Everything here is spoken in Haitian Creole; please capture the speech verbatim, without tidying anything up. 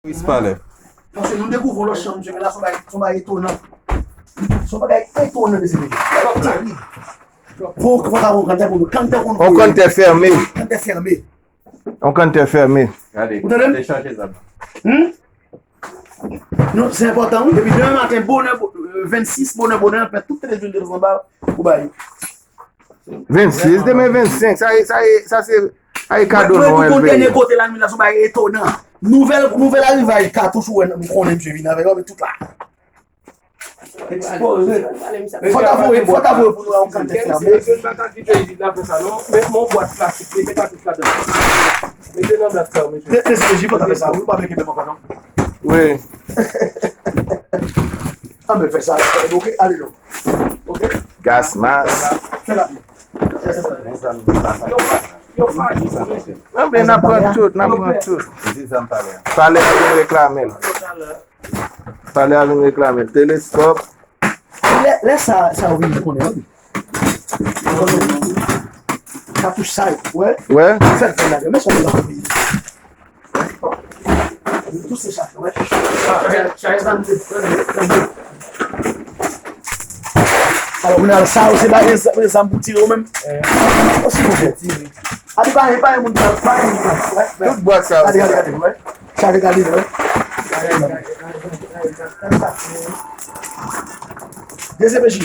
Louis Palais. Paske nou dekouvri yon lòt chanm, mesye, la, se yon bagay, se yon bagay etonan. Se yon bagay etonan, mesye. Terib. Fò, fò ta yon kantè pou nou. Kantè pou nou. On kantè fèmen. Kantè fèmen. On kantè fèmen. Gade, Ou tande m? te chanje zam. Hmm? Non, se enpòtan, wi. Depi demen maten, bonè, bo- euh, vennsis, bonè, bonè, anpè, tout televizyon te anba pou bay. Vennsis, demen vennsenk. Sa e, sa e, sa se, sa e kado Mwen, Nwèl mwen, peyi. Dènye kote la, nou la, se yon bagay etonan. Nouvèl, nouvèl arivaj katouch ou wè, nou konnen misye vin avèk yo, men tout la. Ekspoze. Fò ta voye, fò ta voye pou nou yon kantè fèmen. Gen baka ki te di la fè sa non. Men mon bwat plastik, mete katouch ladan. Mete nan bwat sa, mesye. Te, te, te, fò ta fè sa, wi, pa vle kenbe ankò non. Wi. An men fè sa, ok, ale non. Ok, Gas mas. fè la. Yo pa di sa, mesye. Anben, n ap pran tout, n ap pran tout. Di zam pale. Palè a vin reklame l. Palè a vin reklame l. Teleskòp. Lè, lè sa, sa yo vin konnen, wi. Katouch sa yo, wè. Wè. Fè l fè la, men son la. Tou se sa, wè. Chaje sa, nou te pran. Alò, kounye a, sa yo se bagay zam pou tire ou menm. Osi pou fè tire. Adi pa, pa yon moun, pa yon moun, wè. Tout bwat sa. Gade, gade, gade, wè. Chaje gade, wè. D C P J.